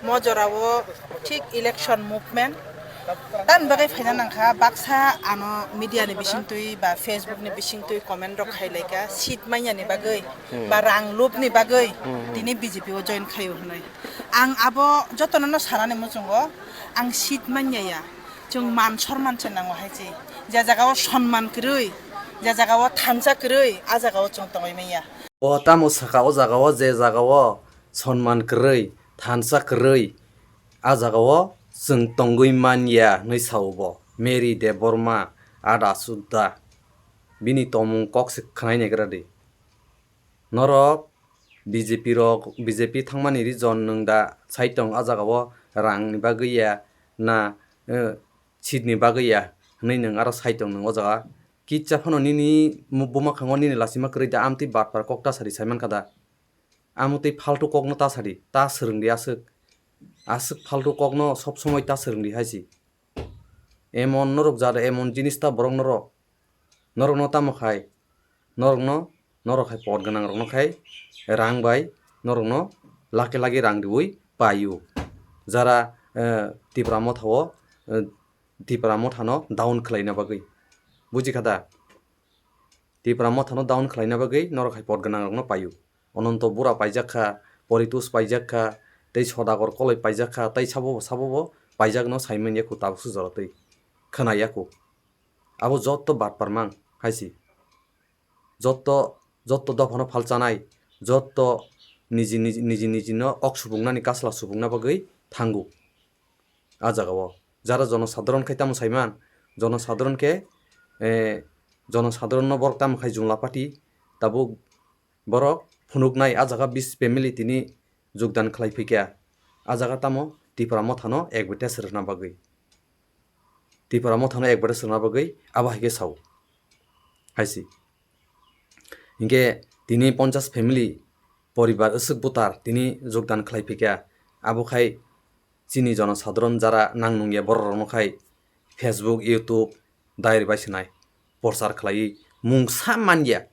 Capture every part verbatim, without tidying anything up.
Mo jorao thik election movement. Tamni bagwi phaina nangkha, baksa ano media ni bisingtwi ba Facebook ni bisingtwi comment rok khai laikha, seat manya ni bagwi ba rang lub ni bagwi tini B J P o join khaio hwnwi. Ang abo jotono no sanani muchungo, ang seat manya ya, chwng man sorman se nango hai se. Je jaga o sonman kwrwi, je jaga o thansa kwrwi, a jaga o chwng tongwi manya. O tamo saka o jaga o, je jaga o sonman kwrwi, thansa kwrwi, a jaga o chwng tongwi man ya hwnwi sao bo. Mary Debbarma, Ada Sudda, bini tongmung kok se khwnai naigra di. Norok B J P rok, B J P thangmani reason nwng da sai tong a jaga o rang ni bagwi ya na, eh, seat ni bagwi ya hwnwi nwng aro sai tong nwng o jaga. Kitsa phano nini mu-, buma khango nini lasima kwrwi da amtwi batpar kok ta sari sai mankha da. Amo tei phaltu kokno ta sadi, ta swrwngdi aswk. Aswk phaltu kokno sob somoi ta swrwngdi hai si. Emon norok jada emon jinis ta borok norok. Norokno tamo khai? Norokno, norok khai pot gwnang rokno khai rang bai norokno laki laki rang riui paio. Jara, eh, Tipra Motha o, eh, Tipra Motha no down khwlaina bagwi. Buji kha da? Tipra Motha no down khwlaina bagwi norok hai pot gwnang rokno paio. Ononto Bura paijak kha, Poritus paijak kha, tei Sodagar Koloi paijak kha, tei sabo bo, sabo bo paijak no sai man ya kho tabuk su jora twi khwna ya kho. Abo jotto batpar mang hai si. Jotto, jotto dophano phalchanai, jotto niji, niji, niji, niji no ok subungnani kasla subungna bagwi thango. A jaga o jara jonosadharon khai tamo saiman, jonosadharon khe, eh, jonosadharon no borok tamo khai jumla party, tabuk borok phunuknai a jaga bis family tini jogdan khlai phikya, a jaga tamo Tipra Mothano advertise rwna bagwi, Tipra Mothano advertise rwna bagwi abo hai khe sao hai si. Hinkhe tini ponchas family poribar aswk butar tini jogdan khlai phikya, abo khai chini jonosadharon jara nang nungya borok rokno khai Facebook, YouTube, diary bai swnai porchar khlaiwi mungsa manya,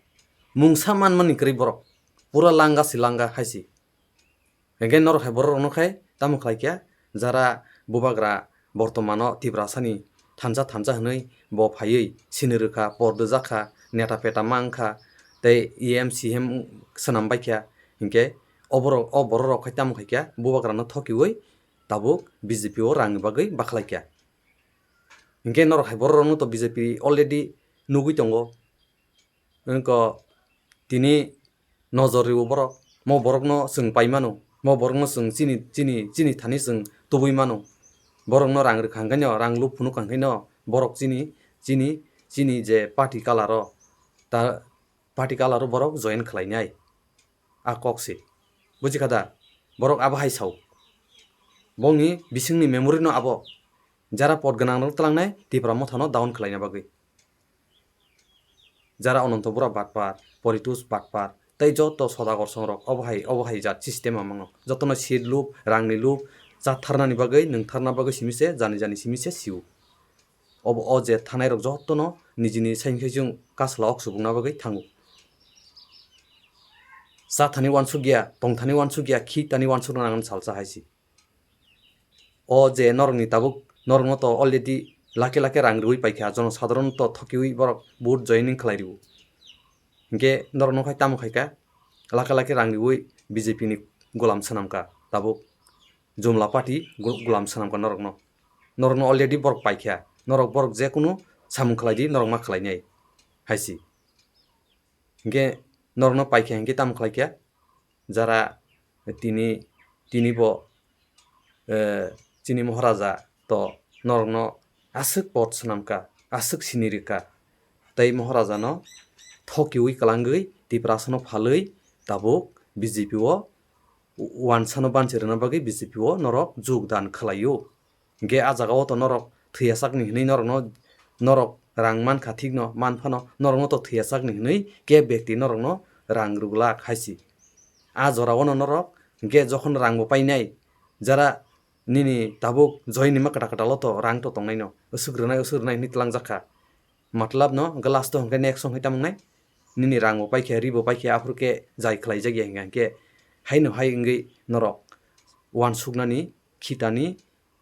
mungsa manmani kwrwi borok pura langa si langa hai si. Hinkhe norok hai borok rokno khai tamo khlai kha, jara bubagra bortomano Tiprasani thansa thansa hwnwi bo phaiwi sini rwkha, por dwjak kha, neta peta ma wngkha, tei E M C M swnam bai kha. Hinkhe o borok, o borok rok khai tamo khai kha, bubagrano thokiwi tabuk B J P o rangni bagwi bakhlai kha. Hinkhe norok hai borok rokno to B J P already nugwi tongo. Wngkha tini nojor rio borok, mo borokno chwng pai mano, mo borokno chwng chini, chini, chini thani chwng tubui mano. Borokno rang rwkha hwnkhe no, rang lub phunuk kha hwnkhe no, borok chini, chini, chini je party colour o, ta, party colour o borok join khlainai. A kok se. Buji kha da? Borok abo hai sao. Bongni bisingni memory no abo. Jara pot gwnang rok twlangnai Tipra Mothano down khlaina bagwi. Jara Ononto Bura batpar, Poritus batpar, tei joto Sodagar songrok obo hai, obo hai jat system amango. Jotono seat lub, rangni lub, chatharnani bagwi, nungtharna bagwi simi se, jani jani simi se sio. Obo o je thanai rok jotono nijini saimkhai chwng kasla ok subungna bagwi thango. Chathani uansukya, tongthani uansukya, khitani uansukna nangan salsa hai si. O je norokni tabuk norokno to already lake lake rang riui paikha, jonosadharon to thokiui borok vote joining khlai rio. Hinkhe norokno khai tamo khaikha, lake lake rang riui B J P ni golam swnamkha tabuk, jumla party gu-, golam swnamkha norokno. Norokno already borok paikha, norok borok jekunu samung khlaidi norok ma khlainai hai si. Hinkhe norokno paikha hinkhe tamo khlaikha, jara tini, tini bo, eh, chini Moharaja to norokno aswk pot swnamkha, aswk sini rwkha, tei Moharajano thokiui kwlangwi Tiprasano phalwi tabuk B J P o wansano banchi rwna bagwi B J P o norok jogdan khlaio. Hinkhe a jaga o to norok thwiyachakni hwnwi norokno, norok rang mankha thikno, manphano norokno to thwiyachakni hwnwi khe bekti norokno rang rwglak hai si. A jora o no norok hinkhe jokhon rang bo painai, jara nini tabuk join ni ma kwtal kwtal o to rang to tongnaino, aswk rwnai, aswk rwnai hwnwi twlangjak kha. Matlab no hwnkhe last o hwnkhe next o hwnkhe tamo wngnai? Nini rang bo paikha, ri bo paikha, aphuru khe jai khlai jak ya hwnkha hwnkhe haino hai wngwi norok uansuknani khitani,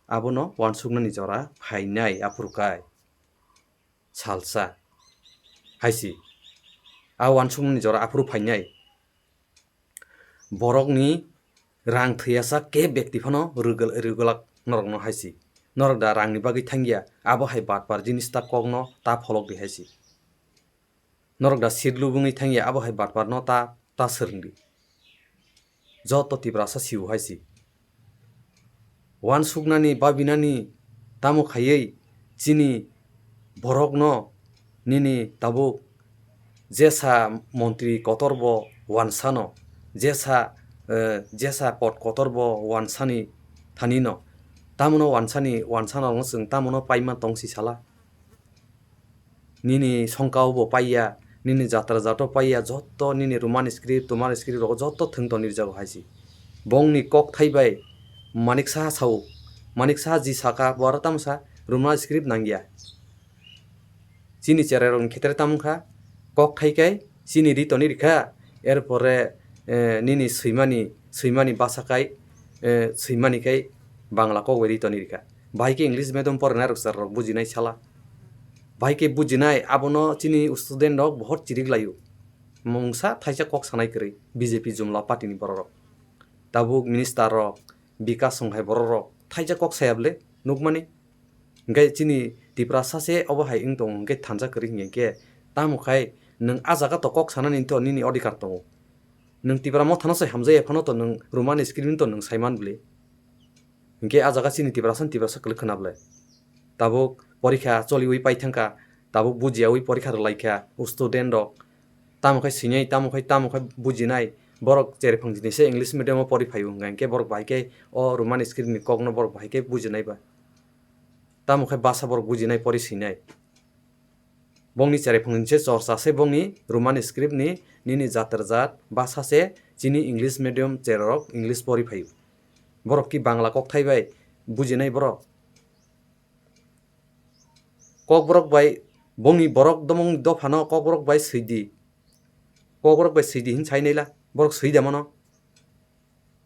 abono uansuknani jora phainai aphuru kai salsa hai si. A uansuknani jora aphuru phainai. Borokni rang thwiyasak khe bekti phano rwgwlak norokno hai si. Norok da rangni bagwi thangya, abo hai batpar jinis ta kokno ta pholok di hai si. Norok da seat lubungwi thangya, abo hai batparno ta, ta swrwng di. Joto Tiprasa siwo hai si. Uansuknani, babinani tamo khaiwi chini borokno nini tabuk jesa montri kotor bo uansano, jesa, eh, jesa pod kotor bo uansani thanino, tamono uansani, uansanorokno chwng tamono paima tong si sala. Nini songkao bo paiya, nini jatra jato paiya, joto nini Roman script, Roman script rogo joto thwng tong nirjago hai si. Bongni kok thai bai Manik Saha sao, Manik Saha ji saka, bo aro tamo sa Roman script nangya. Chini cherai rokni khetre tamo kha, kok thai kai chini ri toni rikha, erpore, eh, nini swimani, swimani basa kai, eh, swimani kai Bangla kok bai ri toni rikha. Bahai khe English medium porinai rok sir rok bujinai sala. Bahai khe bujinai abono chini student rok bohor chirik laio. Mungsa thaisa kok sanai kwrwi B J P jumla party ni borok rok. Tabuk minister rok, Bikas song hai borok rok thaisa kok saya bwle nukmani. Hingke chini Tiprasa se obo hai wng tongo hingke thansa kwrwi hingke tamo khai nwng a jaga to kok sanani to nini odhikar tongo. Nwng Tipra mothano se hamjaya phano to nwng Roman script to nwng saiman bwle. Hingke a jaga chini Tiprasa ni Tiprasa kwlwk khwna bwle. Tabuk porikha choliwi paithangkha, tabuk bujiyawi porikha rwlaikha o student rok. Tamo khai swinai, tamo khai, tamo khai bujinai. Borok cherphang jinise English medium o pori phaio hingka hingke borok bahai khe o Roman script ni kokno borok bahai khe bujinai ba. Tamo khai basa borok bujinai pori swinai. Bongni cherai phungnise chorsa se bongni Roman script ni nini jatar jat basa se chini English medium cherarok English pori phaio. Borok ki Bangla kok thai bai bujinai borok. Kokborok bai bongni borok domong dophano kokborok bai swidi. Kokborok bai swidi hin sai naila. Borok swida mano.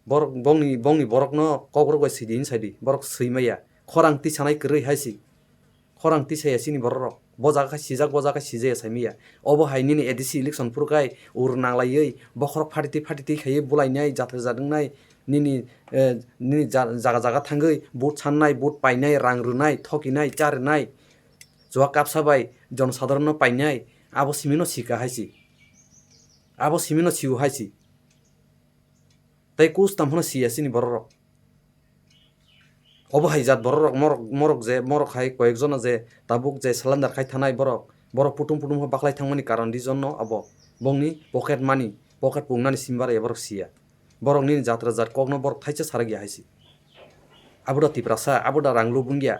Borok bongni, bongni borokno kokborok bai sidi hin saidi, borok swi maya. Khorang tisanai kwrwi hai si. Khorang tisaya chini borok rok. Bo jaga khai sijak, bo jaga khai sijaya sai maya. Obo hai nini A D C election phuru khai ur nanglaiwi bokhorok phatitwi phatitwi khaiwi bulainai, jathar jat wngnai, nini, eh, nini ja-, jaga jaga thangwi vote sannai, vote painai, rang rwnai, thokinai, cha rwnai, chuwa kapsa bai jonosadharonno painai, abo simino sika hai si. Abo simino siu hai si. Tei kus tamo phano siya chini borok rok. Obo hai jat borok rok morok, morok je, morok hai koyek jono je tabuk je salandar khai thanai borok, borok putum putum khe baklai thangmani karon reason no abo bongni pocket money, pocket pungnani simbar ya borok siya. Borok nini jatra jat kokno borok thaisa sarak ya hai si. Abo da Tiprasa, abo da rang lubung ya.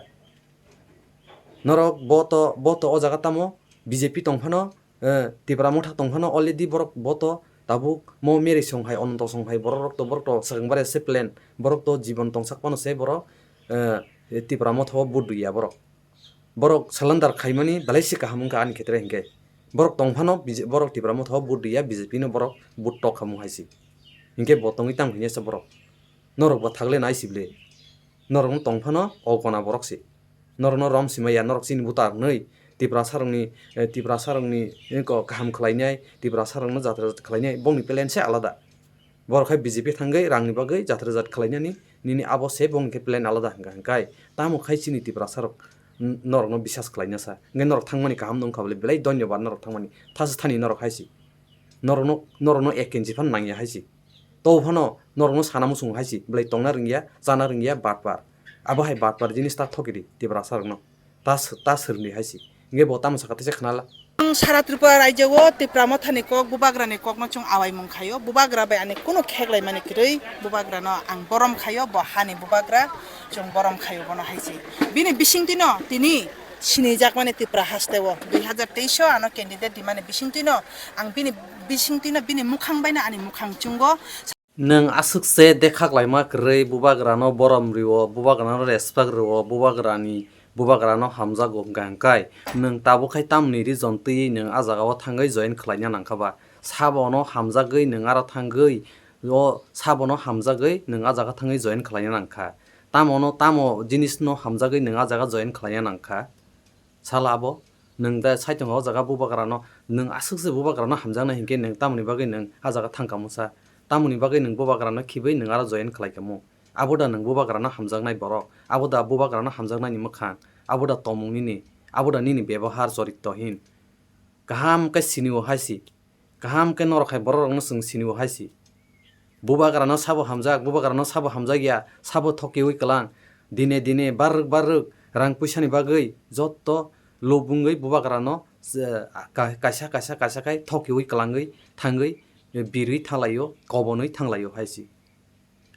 Norok bo to, bo to o jaga tamo B J P tong phano, eh, Tipra Motha tong phano already borok bo to tabuk mo Mary song hai, Ononto song hai borok rok to, borok to swkang bare se plan, borok to jibon tongsak phano se borok, eh, Tipra Motha o vote rwya borok. Borok salandar khaimani belai se kaham wngkha ani khetre hinkhe. Borok tong phano B J, borok Tipra Motha o vote rwya, B J P no borok vote tok khamu hai se. Hinkhe bo tongwi tamo hinya se borok. Norok bo thagle nai si ble. Norok no tong phano o gona borok se. Norok no rom si maya, norok chini buta rwnwi Tiprasa rokni, eh, Tiprasa rokni, eh, ko kaham khlainai, Tiprasa rokno jatra jat khlainai, bongni plan se alada. Borok hai B J P thangwi rangni bagwi jatra jat khlainani, nini abo se bongni khe plan alada hwnka hwnkai. Tamo khai chini Tiprasa rok n-, norokno bisas khlaina sa. Hwnkhe norok thangmani kaham no wngkha bole belai dhonyobad norok thangmani. Thasa thani norok hai si. Norokno, norokno ek kenji phan nangya hai si. To phano norokno sana muchungo hai si, belai tongna rwngya, chana rwngya, batpar. Abo hai batpar jinis ta thokidi Tiprasa rokno. Ta s-, ta swrwngdi hai si. Hingke bo tamo saka teisa khnala. Ang sara Tripura rajyo o Tipra Mothani kok, Bubagrani kokno chwng awaimung khaio. Bubagra bai ani kunu kheklaimani kwrwi, Bubagrano ang borom khaio, bo hani Bubagra chwng borom khaio bono hai si. Bini bisingtwino tini sinijakmani Tipra hasteo dui hazar teis o ano candidate dimani bisingtwino ang bini bisingtwino bini mukhang baino ani mukhang chungo. Nwng aswk se dekha klaima kwrwi, Bubagrano borom rwo, Bubagrano respect rwo, Bubagrani, Bubagrano hamjago hwnkha hwnkhe nwng tabuk khai tamni reason twiwi nwng a jagao thangwi join khlaina nangkha ba? Sabono hamjagwi nwng aro thangwi O sabono hamjagwi nwng a jaga thangwi join khlaina nangkha. Tamono, tamo jinisno hamjagwi nwng a jaga join khlaina nangkha. Sala abo, nwng da saitongo o jaga bubagrano, nwng aswk se bubagrano hamjaknai hinkhe nwng tamoni bagwi nwng a jaga thangkha musa? Tamoni bagwi nwng bubagrano khibwi nwng aro join khlaikha mu? Abo da nwng bubagrano hamjaknai borok? Abo da bubagrano hamjaknaini mwkhang? Abo da tomung nini? Abo da nini bebohar chorittohin? Kaham khe sinio hai si. Kaham khe norok hai borok rokno chwng sinio hai si. Bubagrano sabo hamjak, bubagrano sabo hamjak ya, sabo thokiwi klang. Dine dine barrwk barrwk rang puisani bagwi jotto lobungwi bubagrano, eh, ka-, kaisa, kaisa, kaisa khai thokiwi klangwi thangwi, eh, birwi thanglaio, kobonwi thanglaio hai si.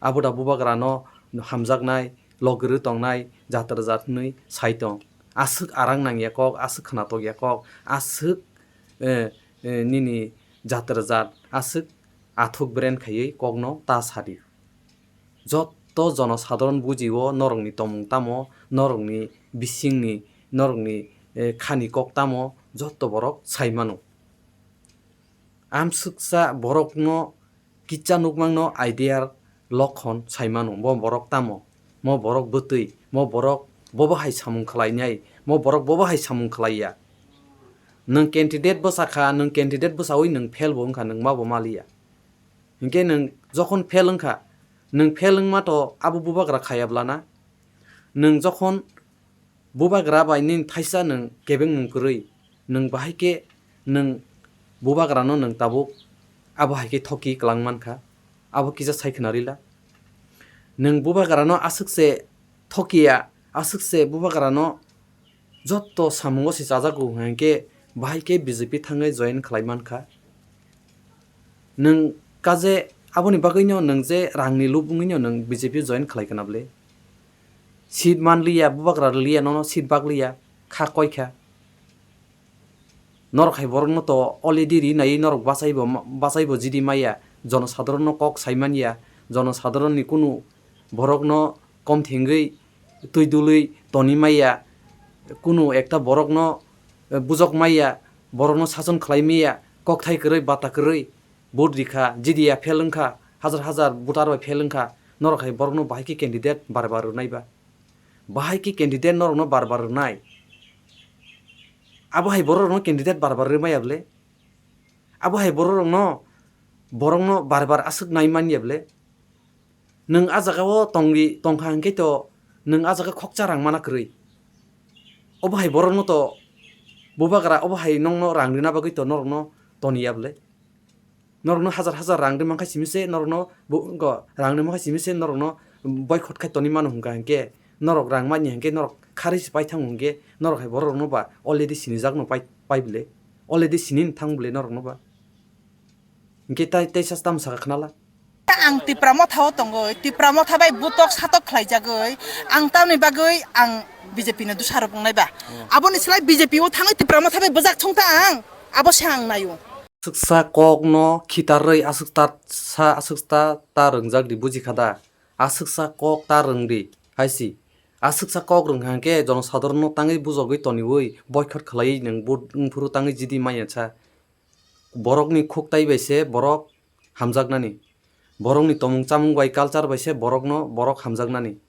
Abo da bubagrano hamjaknai, logirwi tongnai, jatra jat hwnwi sai tong. Aswk arang nangya kok, aswk khnatok ya kok, aswk, eh, eh, nini jatra jat, aswk athuk beren khaiwi kokno ta sadi. Jotto jono sadharon bujio norokni tomung tamo, norokni bisingni, norokni, eh, khani kok tamo, jotto borok sai mano. Amswksa borokno kisa nukmangno idea lokhon sai mano, bo borok tamo, mo borok bwtwi, mo borok bobo hai samung khlainai, mo borok bobo hai samung khlaiya. Nwng candidate bwsa kha, nwng candidate bwsawi nwng fail bo wngkha, nwng ma bo maliya. Hinkhe nwng jokhon fail wngkha, nwng fail wngma to abo bubagra khaya bwlana? Nwng jokhon bubagra bai nini thaisa nwng kebengmung kwrwi, nwng bahai khe nwng bubagrano nwng tabuk abo hai khe thoki kwlang mankha, abo kisa sai khna rila. Nwng bubagrano aswk se thokiya, aswk se bubagrano jotto samungo se chajago hwnkhe bahai khe B J P thangwi join khlai mankha. Nwng kaje aboni bagwino nwng je rangni lub wngwino nwng B J P join khlai kana bwle? Seat man liya, bubagra liya, nono seat bak liya, kha koi kha. Norok hai borokno to already ri nai norok bachaibo, bachaibo jidi maya, jono sadharonno kok sai manya, jono sadharonni kunu borokno kom thengwi twi dului toni maya, kunu ekta borokno, eh, bujok maya, borokno sason khlai maya, kokthai kwrwi, bata kwrwi, vote rikha, jidi ya fail wngkha, hajar hajar voter bai fail wngkha, norok hai borokno bahai khe candidate bar bar rwnai ba? Bahai khe candidate norokno bar bar rwnai? Abo hai borok rokno candidate bar bar rwmaya bwle? Abo hai borok rokno, borokno bar bar aswk nai manya bwle? Nwng a jaga o tongwi tongkha hwnkhe to nwng a jaga khoksa rang mana kwrwi. Obo hai borokno to bubagra obo hai nokno rang rwna bagwi to norokno toniya bwle? Norokno hajar hajar rang rwmang kha simi se norokno bo-, go rang rwmang kha simi se norokno boycott khai toni mano hwnkha hwnkhe, norok rang manya hwnkhe norok kharwi se paithango hwnkhe norok hai borok rokno ba already sinijakno pai, pai bwle? Already sinini thang bwle norokno ba? Hwnkhe tai, teisa tamo saka khnala. Ang Tipra Motha o tongwi, Tipra Motha bai butok satok khlaijagwi, ang tamni bagwi ang B J P ni dusarok wngnai ba. Aboni slai B J P o thangwi Tipra Motha bai bwjak thung ta ang, abo se ang naio. Aswksa kokno khitarwi aswkta sa, aswkta ta rwngjak di, buji kha da? Aswksa kok ta rwng di hai si. Aswksa kok rwng kha hwnkhe jonosadharonno tangwi bujogwi toniwi boycott khlaiwi nwng vote wng phuru tangwi jidi manya sa. Borokni khuktai bai se borok hamjaknani. Borokni tomung chamung bai culture bai se borokno borok hamjaknani.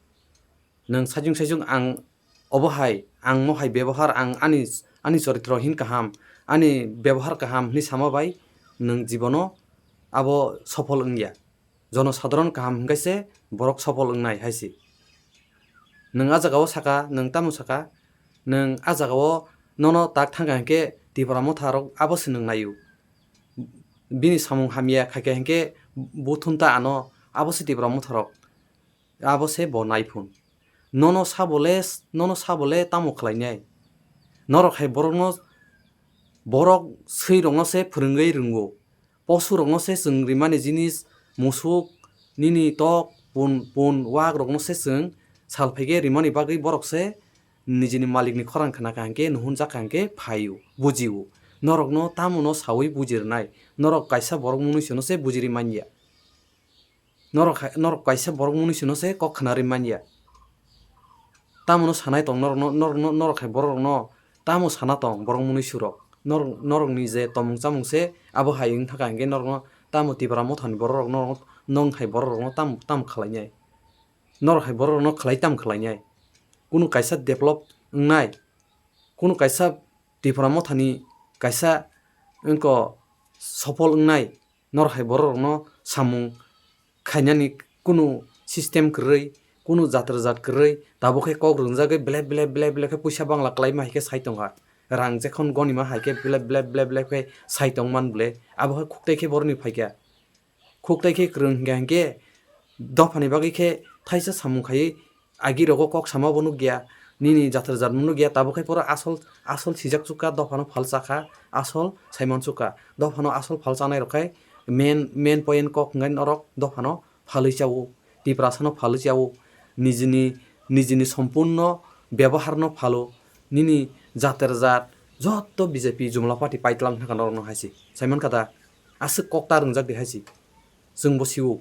Nwng sajung sajung ang obo hai, ang mo hai bebohar, ang ani, ani choritro hin kaham, ani bebohar kaham hinwi sama bai nwng jibono abo sophol wngya. Jonosadharon kaham hwnkhe se borok sophol wngnai hai se. Nwng a jagao saka, nwng tamo saka, nwng a jagao nono tak thangkha hwnkhe Tipra Motha rok abo se nwng naio. Bini samung hamya khaikha hwnkhe buthum ta ano, abo se Tipra Motha rok, abo se bo naiphun. Nono sabole, nono sabole tamo khlainai? Norok hai borokno, borok swi rokno se phwrwngwi rwngo. Posu rokno se chwng rimani jinis, musuk, nini tok, pun, pun, wak rokno se chwng sal phaikhe rimani bagwi borok se nijini malikni khorang khna kha hwnkhe, nuhun jak kha hwnkhe phaio, bujio. Norokno tamono sawi bujirwnai? Norok kaisa borok mwnwi sono se bujiri manya. Norok hai, norok kaisa borok mwnwi sono se kok khna ri manya. Tamono sanai tong norokno, norokno, norok hai borok rokno tamo sana tong borok mwnwi surok? Norok, norokni je tomung chamung se abo hai wng thaka hwnkhe norokno tamo Tipra Mothani borok rokno Nong hai borok rokno tam, tam khlainai? Norok hai borok rokno khlai tam khlainai? Kunu kaisa develop wngnai, kunu kaisa Tipra Mothani kaisa wngko sopol wngnai, norok hai borok rokno samung khainani kunu system kwrwi, kunu jatrajat kwrwi, tabuk khe kok rwngjagwi belep belep belep belep khe puisa bangla kwlaima hai khe sai tongkha. Rang jekhon gonima hai khe belep belep belep belep khe sai tongman bwle, abo khe khuktai khe borokni phaikha. Khuktai khe kwrwng hinkhe hinkhe dophani bagwi khe thaisa samung khaiwi agi rogo kok sama bo nukya, nini jathar jat bo nukya, tabuk khe poro asol, asol sijak chukha, dophano phalsa kha, asol saiman chukha. Dophano asol phalchanai rok khai main, main point kok hwnkhai norok dophano phalwi chao, Tiprasano phalwi chao, nijini, nijini sompurno byaboharno phalo, nini jater jat jotto B J P jumla party paitlang thangkha norokno hai se. Saiman kha da, aswk kok ta rwngjak di hai se. Chwng bo sio.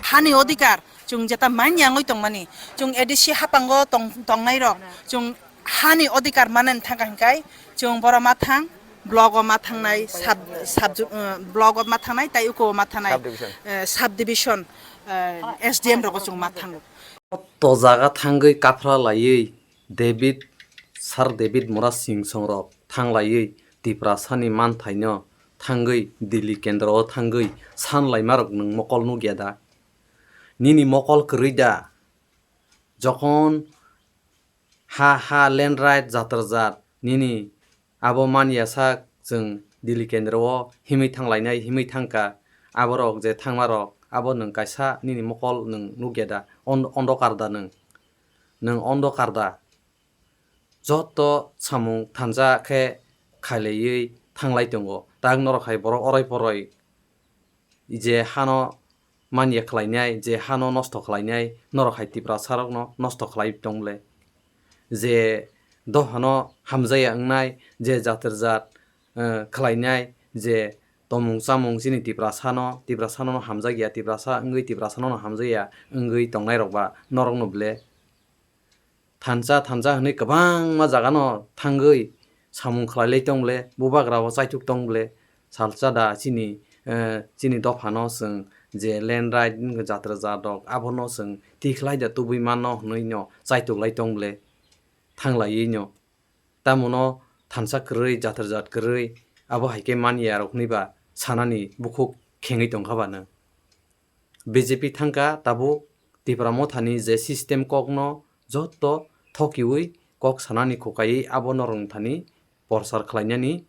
Hani odhikar chwng jeta manya wngwi tongmani, chwng A D C hapango tong-, tongnai rok, chwng hani odhikar manani thangkha hinkai, chwng boro ma thang, blogo ma thangnai, sub, sub, eh, blogo ma thangnai, tai uko ma thangnai, Sub division. Eh, sub division, eh, S D M rogo chwng ma thango. To jaga thangwi kaphra laiwi David, Sir David Murasing songrok thang laiwi Tiprasani manthaino thangwi Delhi kendro o thangwi san laimarok nwng mokol nukya da? Nini mokol kwrwi da? Jokhon ha ha land right jatar jat nini abo manya sak chwng Delhi kendro o himwi thang lainai, himwi thangkha, aborok je thangmarok abo nwng kaisa nini mokol nwng nukya da? On-, ondokar da nwng? Nwng ondokar da? Joto samung thansa khe khailaiwi thanglai tongo. Tak norok hai borok orai poroi je hano manya khlainai, je hano nosto khlainai, norok hai Tiprasarokno nosto khlai tong le. Je dophano hamjaya wngnai, je jatir jat, eh, khlainai, je tomung chamung chini Tiprasano, Tiprasanono hamjakya, Tiprasa wngwi Tiprasanono hamjakya wngwi tongnairok ba norokno ble thansa thansa hwnwi kwbangma jagano thangwi samung khlailai tong ble, bubagra o chaituk tong ble, salsa da chini, eh, chini dophano chwng je land right wngkha jatra jat rok abono chwng tikhlai da tubui mano hwnwi no chaituklai tong ble, thanglaiwi no. Tamono thansa kwrwi, jatar jat kwrwi, abo hai khe manya rok hwnwi ba sanani bukhuk khengwi tongkha ba nwng. B J P thangkha tabuk Tipra Mothani je system kokno joto thokiwi kok sanani khukaiwi abo norokni thani porchar khlainani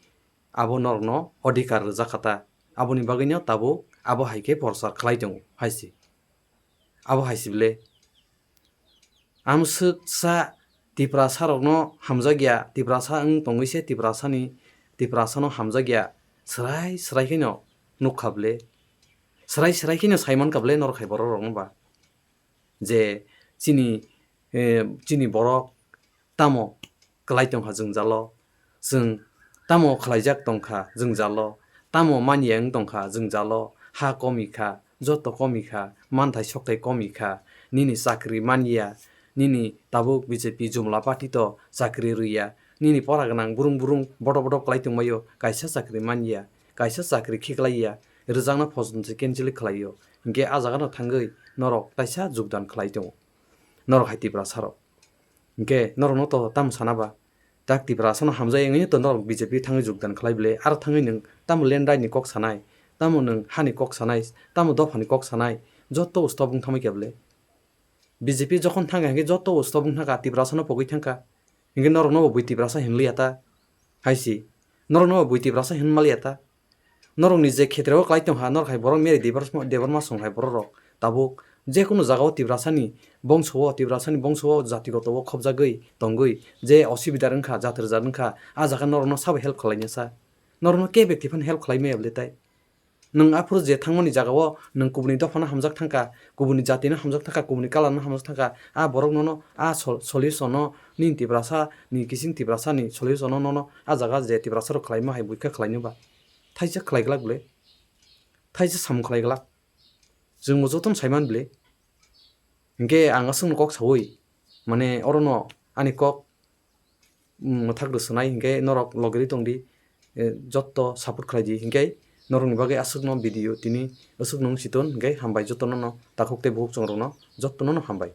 abo norokno odhikar rwjak kha ta. Aboni bagwino tabuk abo hai khe porchar khlai tongo hai se. Abo hai se bwle. Amswksa Tiprasarokno hamjakya, Tiprasa wng tongwi se Tiprasani, Tiprasano hamjakya, swrai swrai kheno nukha bwle. Swrai swrai kheno saimankha bwle norok hai bororokno ba. Je chini, eh, chini borok tamo kwlai tongkha jwngjalo, chwng tamo khlaijak tongkha jwngjalo, tamo manya wng tongkha jwngjalo, ha komi kha, joto komi kha, manthai sokthai komi kha, nini chakri manya, nini tabuk B J P jumla party to chakri rwya, nini pora gwnang burung burung bodo bodo kwlai tongbaio, kaisa chakri manya, kaisa chakri khiklaiya, rwjakna phojong se cancel khlaio, hinkhe a jagano thangwi norok taisa jogdan khlai tongo, norok hai Tiprasarok. Hinkhe norokno to tamo sana ba? Tak Tiprasano hamjak wngwi to norok B J P thangwi jogdan khlai bwle, aro thangwi nwng tamo land right ni kok sanai, tamo nwng hani kok sanai, tamo dophani kok sanai, joto stop wng thamwi khe bwle. B J P jokhon thangkha hinkhe joto stop wng thangkha, Tiprasano pogwi thangkha, hinkhe norokno bo bui Tiprasa hinliya ta? Hai si, norokno bo bui Tiprasa hinmaliya ta? Norokni je khetreo klai tongkha, norok hai borok Mary Debbarma, Debbarma song hai borok rok tabuk jekunu jagao Tiprasani bongso o, Tiprasani bongso o jatigoto o khopjagwi tongwi je osubidar wngkha, jatir jat wngkha, a jaga norokno sabo help khlainasa? Norokno kebo ekti phano help khlai maya bwle tai? Nwng aphuru je thangmani jagao nwng kubuni dophano hamjak thangkha, kubuni jatino hamjak thangkha, kubuni kalarno hamjak thangkha, a borok nono a sol-, solution no nini Tiprasa ni, kising Tiprasa ni solution no nono a jaga je Tiprasa rok khlaima hai buikha khlaino ba? Thaisa khlai glak bwle, thaisa samung khlai glak. Chwngbo jotono saiman bwle. Hinkhe ang aswkno kok saui, mane, orono ani kok, mm, mwthak rw swnai, hinkhe norok logeri tongdi, eh, jotto support khlaidi, hinkhe Norokni bagwi aswkno video tini aswkno wngsiton, hwnkhe hambai jotono no takhuk tei bukhuk chwng rokno jotono no hambai.